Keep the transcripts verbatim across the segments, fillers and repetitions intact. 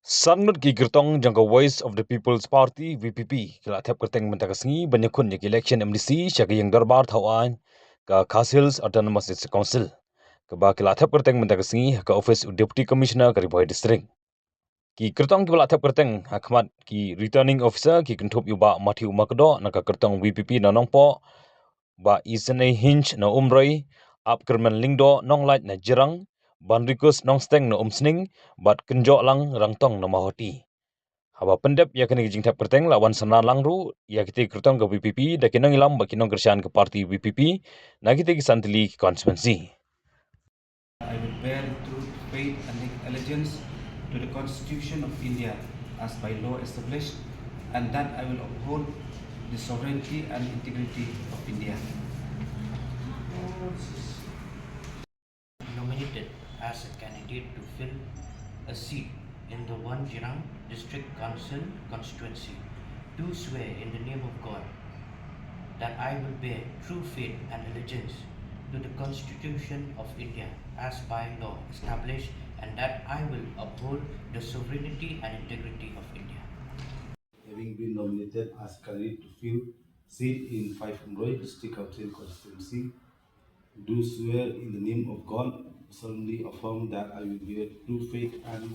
San ngut ki kyrtong jong ka Voice of the People's Party, V P P, ki la thep kyrteng mynta ka sngi ban ïakhun ïa ka election M D C sha ka ïing dorbar thaw aiñ ka Khasi Hills Autonomous District Council, kaba ki la thep kyrteng mynta ka sngi ha ka office u Deputy Commissioner ka Ri Bhoi District. Ki kyrtong kiba la thep kyrteng ha khmat ki Returning Officer ki kynthup ïa u Bah Matthew Makdoh na ka kyrtong V P P na Nongpoh, Bah Isynei Hinge na Umroi, Ap Kyrmen Lyngdoh Nonglait na Jirang, Bah Rikus Nongsteng na Umsning, bad Kynjohlang Rangtong na Mawhati. Haba pyndep ïa kane ka jingthep kyrteng, la wan synran lang ruh ïa kitei ki kyrtong ka V P P da ki nongïalam bad ki nongkyrshan ka party V P P na kitei ki san tylli ki constituency. I will bear true faith and allegiance to the Constitution of India as by law established, and that I will uphold the sovereignty and integrity of India. Nominated as a candidate to fill a seat in the One Jirang District Council constituency, do swear in the name of God that I will bear true faith and allegiance to the Constitution of India as by law established, and that I will uphold the sovereignty and integrity of India. Having been nominated as candidate to fill seat in five Umroi District Council constituency, do swear in the name of God, solemnly affirm that I will bear true faith and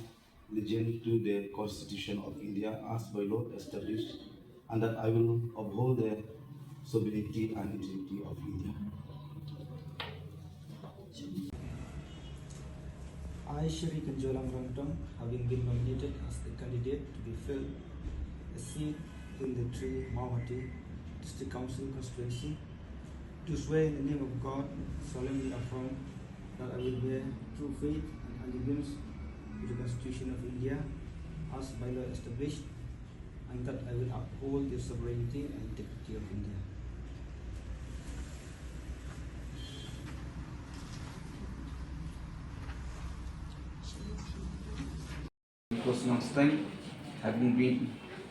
allegiance to the Constitution of India as by law established, and that I will uphold the sovereignty and integrity of India. I, Shri Kynjohlang Rangtong, having been nominated as the candidate to be filled a seat in the three Mawhati District Council constituency, do swear in the name of God, solemnly affirm that I will bear true faith and allegiance to the Constitution of India as by law established, and that I will uphold the sovereignty and integrity of India. Nicholas Nongsteng, having been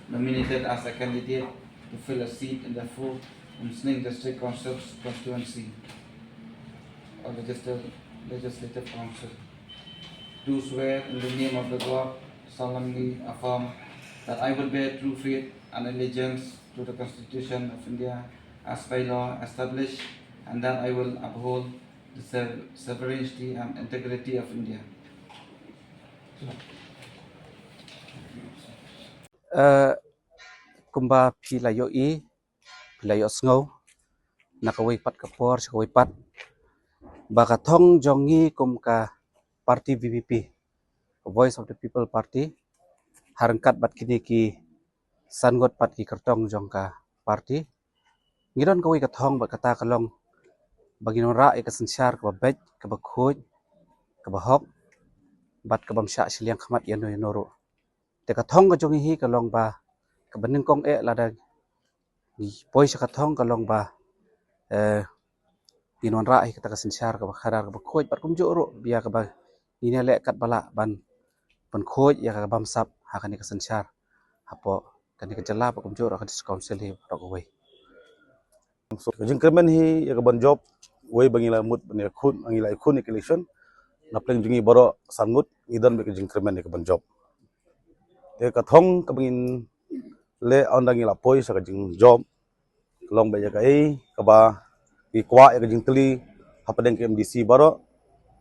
nominated as a candidate to fill a seat in the four Umsning District Council constituency of Legisl-, Legislative Council, do swear in the name of the God, solemnly affirm that I will bear true faith and allegiance to the Constitution of India as by law established, and that I will uphold the sov-, sovereignty and integrity of India. Uh, kumba phi la ïohi, phi la ïohsngew na kawei pat ka por sha kawei pat, ba ka thong jong ngi kum ka party V P P, ka Voice of the People Party, ha ryngkat bad kine ki san ngut pat ki kyrtong jong ka party, ngi don kawei ka thong bad kata ka long ba ngin wanrah ïa ka synshar kaba beit, kaba khuid, kaba hok, bad kabym shah shiliang khmat ïano ïano ruh. Te ka thong ka jong ngi hi ka long ba kaba nyngkong eh lada ngi poi sha ka thong ka long ba, eh, ngin wanrah hi kata ka synshar kaba khadar kaba khuid bad kumjuh ruh ïa kaba ngin ïaleh katba lah ban pynkhuid ïa ka bamsap ha kane ka synshar hapoh kane ka jylla bad kumjuh ruh ka District Council hi baroh kawei. So, ka jingkyrmen hi ïa ka ban jop, wei ba ngi la mut ban ïakhun, ngi la ïakhun ïa ka election, na pleng jong ngi baroh san ngut ngi don bad ka jingkyrmen ïa ka ban jop. Te ka thong kaba ngin leh ynda ngi la poi sha ka jingjop, ka long ba ïa kaei kaba ngi kwah ïa ka jingtylli hapdeng ka M D C baroh,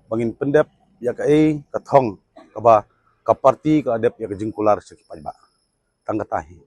ba ngin pyndep ïa kaei ka thong kaba ka party ka la dep ïa ka jingkular sha ki paidbah. Tang kata hi.